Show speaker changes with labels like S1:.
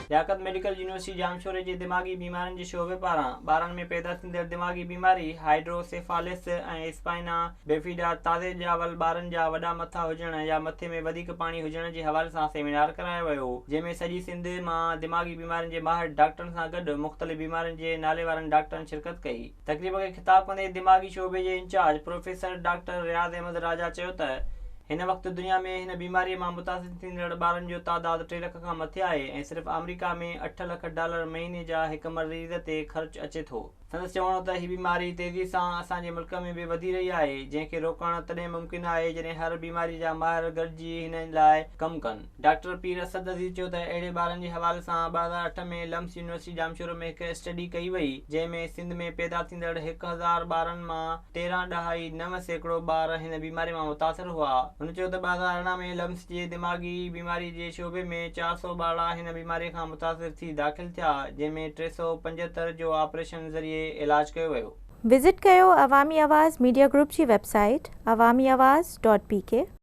S1: لياقت medical university ڄامشوري جي دماغي بيمارين جي شعبي پاران ٻارن ۾ پيدا ٿيندڙ دماغي بيماري هائيڊروسيفالس ۽ اسپائنا بيفيڊا تازي ڄاول ٻارن جا وڏا مٿا هجڻ يا مٿي ۾ وڌيڪ پاڻي هجڻ جي حوالي سان سيمينار ڪرايو ويو جنهن ۾ سڄي سنڌ مان دماغي بيمارين جي ماهر ڊاڪٽرن سان گڏ مختلف بيمارين جي ناليوارن ڊاڪٽرن شرڪت ڪئي. تقريب کي خطاب ڪندي دماغي شعبي جي incharge professor doctor Riaz Ahmed Raja چيو ته هن وقت دنيا ۾ هن بيماري مان متاثر ٿيندڙ ٻارن جو تعداد ٽي لک کان مٿي آهي ۽ صرف آمريڪا ۾ اٺ لک ڊالر مهيني جا هڪ مريض تي خرچ اچي ٿو. سندس چوڻ هو ته هي بيماري تيزي سان اسان جي ملڪ ۾ به وڌي رهي آهي جنهن کي روڪڻ تڏهن ممڪن آهي جڏهن هر بيماري جا ماهر گڏجي هن لاء ڪم ڪن. ڊاڪٽر پير اسد عزيز چيو ته اهڙي ٻارن جي حوالي سان 2008 ۾ لمس يونيورسٽي ڄامشورو ۾ هڪ اسٽڊي ڪئي وئي جنهن ۾ سنڌ ۾ پيدا ٿيندڙ 1000 ٻارن مان 13.9% ٻار هن بيماري مان متاثر هئا. هن چيو ته 2018 ۾ لمس جي دماغي بيماري جي شعبي ۾ 400 ٻارڙا هن بيماري کان متاثر ٿي داخل ٿيا جنهن ۾ 375 جو آپريشن ذريعي علاج ڪيو ويو.
S2: وزٽ ڪيو عوامي آواز ميڊيا گروپ جي website Awami Awaz dot P K.